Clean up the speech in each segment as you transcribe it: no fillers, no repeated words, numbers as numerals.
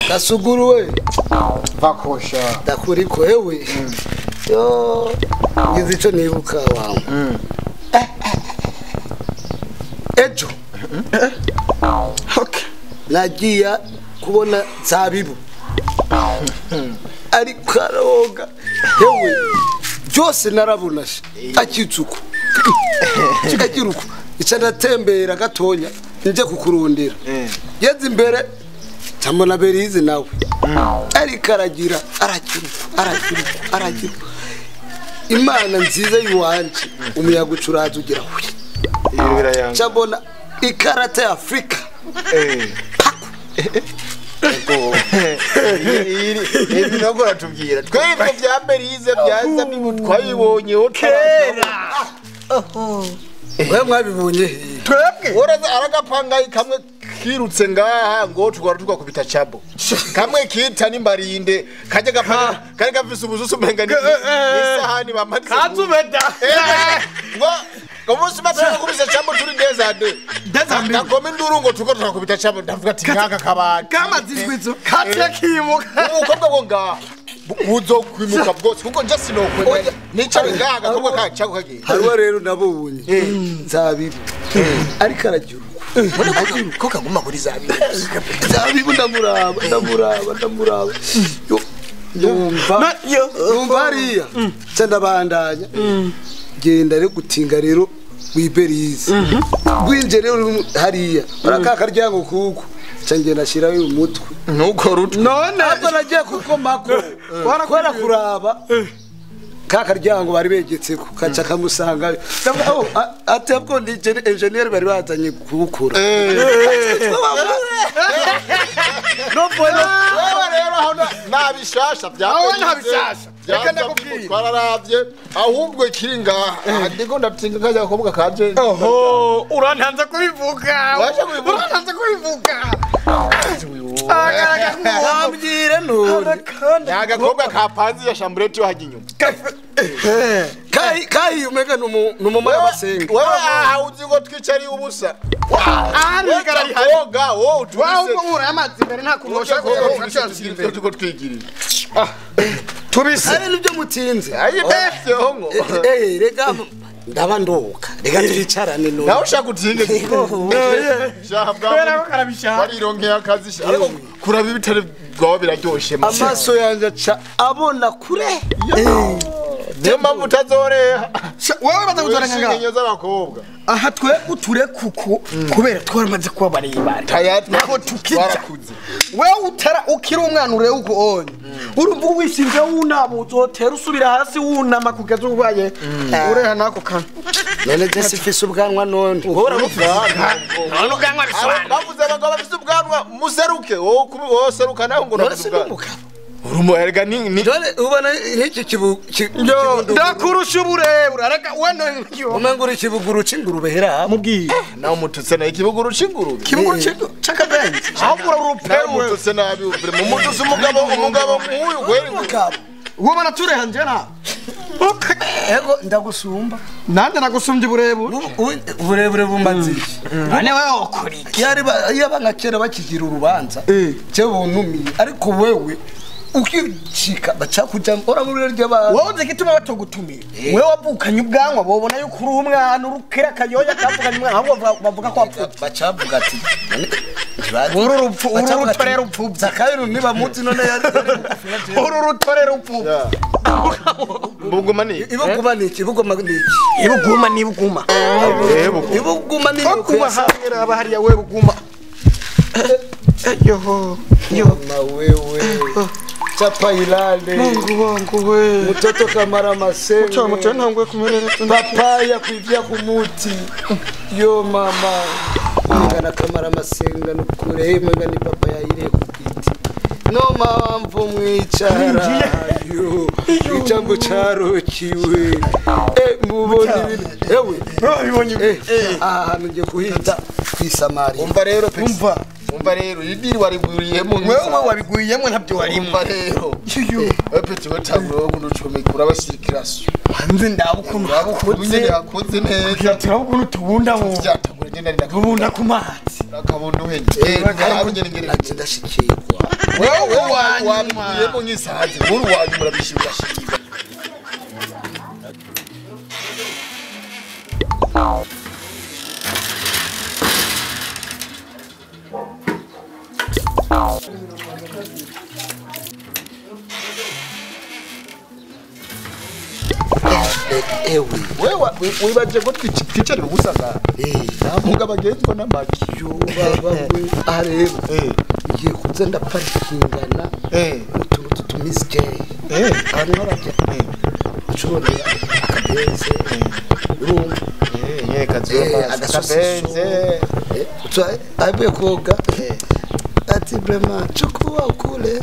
Gasuguru we Vakosha ndakuriko hewe. Yo ngize ico nibuka wangu. Ejo okay nagiye kubona zabibu ariko aroga hewe byose narabonashe akitsuko kikagiruko ica ndatembera gatonya nje kukurondera yeze imbere tambona Berize nawe ariko aragira aragira aragira Imana nziza yuwanje umuyaga ucuraza ugira huye cyabona ikarata ya Afrika ibi nabwo ratubwira twebwe bya Berize byaza twabibonye kera. Oho wewe mwabibonye twebwe uraza aragapanga kamwe kirutse ngaha ngo twara tukakubita chabo kamwe kita nimbarinde kajya gapanga kari gafise ubuzusu mpenga ni isahani bamanitse kazubeda ngo ngomusi bataka kubisa chabo turi ndezade ndagoma induru ngo tuko turakubita chabo ndavuga ati nkaka kabati kama zizwizo katya kimuka ubukobwa bwo ngaha buzokwimuka bwose kuko nje sinokwemera nicare ngaha gakobwa kacako kagiye hariho rero nabonye zabibu ariko aragira ko kaguma kuri zabibu zabibu ndamuraba numva hariya nca ndabandanya genda rero gutinga rero wiberize gwinje rero hariya urakaka ryango kuko nca ngenda shirayo umutwe nuko rutwe none ntabwo nagiye kukomako kubera kuraba kaka ryango bari begetse ku kaca kamusanga atebwo ndi engineer bari bazanye kuwukura no bueno wewe rero aho nabishasha bya aho nabishasha reka ndakubwira twararavye ahubwo kiri ngaha ndiko ndatinga kaja gakobwa kaje oho urantanze kubivuga urantanze kubivuga ambwire none agakobwa kapanze ya chambrette yo hajya inyuma kai umega numuma y'abasenga wewe aha uzi ngo twicariye ubusa ari garari koga wowe utubise wowe amazi imbere nta kuntu ushaka ko tuko twigirira tubise ari nibyo mutinze ayi befyo ngo rega ndaba ndoka rega twicarane none nawe ushaka utinge warironkeye akazi ariko kuraba ibitare bwawe biraryoshe amaso yanjye aca abona kure niyo mpamvu utazoreha wowe baza kuzorenga ngaha z'abakobwa aha twebwe turekuko kubera twaramaze kuba barebare nako tukija wewe utara ukiri umwana urebe uko onye urumva wishinze wunama uzotera usubira hasi wunama kugeza ubaye ureha nako kantu none je sifise ubwanwa none uhora none ubwanwa bisobanura bavuze abagabo bafise ubwanwa museruke wowe seruka nawe ngo none ubwanwa urumuherga ni none ubona nk'iki kibu ndakurusha uburebure areka we umenga uri ikibuguru c'ingurube hera mubwiye nawe umututse nawe ikibuguru c'ingurube ikibuguru c'akabenzi ahubwo urarupewe umututse nabi uvure mu mututse umugabo nk'uyu kweri umugabo uwo banature hanje na ego ndagusumba nande nagusumbye uburebure uburebure bumaze iki none wewe ukora iki yaba nka kera bakigira urubanza je buntumiye ariko wewe ukicika bacakuja ora muri ry'abantu wowe uzi gituma batogutumiye wewe wavukanye ubwanwa bobona yuko uri umwana urukira kayoya kavukanye umwana ahubwo bavuga ko wapfutse bacavuga ati uru rupfu uru rutore rupfu zakayo niba muzi none yari uru rutore rupfu buguma ni ibuguma ni iki ibuguma ni iki ibuguma ni ibuguma ibuguma ni kuba hamwe raba hariya we buguma yoho yo wewe chapa ilale Mungu wangu we mtoto kamara masenge mtoto ntangwe kumerera papaya kuivya kumuti yo mama ngana kamara masenga nukure mwenga ni papaya ile kugiti no mamvu mwicara yo icambo carokiwe mubona ibintu ewe babibonye aha ngiye kuhita kwisamari umva rero umva rero idiri wariguriyemo wewe wabiguriyemo ntabyo warimo umva rero peti wetagura wo kunucomeka urabasirikirasiyo hanze ndabukuntu hakoze hakoze neza turabukunu tubunda mu byatagura ngenda tubunda ku mazi akabunda uhenye ndashikirwa wewe Wabiguyemo nk'isazi muri wanyu murabishimira shimira. Ewe wewe wibaje ko twicarira ubusa nga nta bagenzwa n'amagi yo baba we areba ngiye kuza ndaparikingana utuntu tutumisike abantu barajya ucurondera akabenze urumva akabenze avuye koga ati vraiment chukua ukule.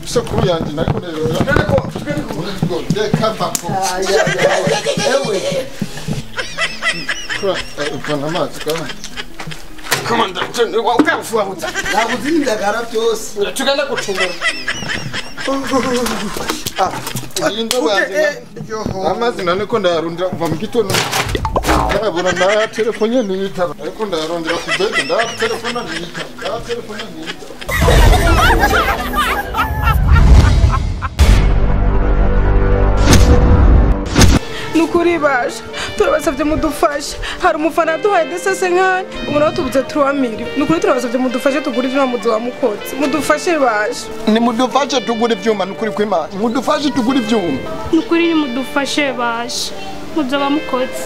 Isekuru yanjye nariko tugenda gucungura amazi naniko ndayarondera kuva mu gitondo ndayabona ndayatelefone ntiyitaba ariko ndayarondera ku bebe ndayatelefona ntiyitaba ndayatelefona ntiyitaba. Nukuri basha Turabasabye mudufashe. Hari umufana duhaye desese nkani, ubu nawe tubuze 3 million. Nukuri turabasabye mudufashe tugure ivyuma muzoba mukoze. Mudufashe baje. Nimudufashe tugure ivyuma nukuri kw'Imana. Mudufashe tugure ivyuma. Nukuri nimudufashe baje. Muzoba mukoze.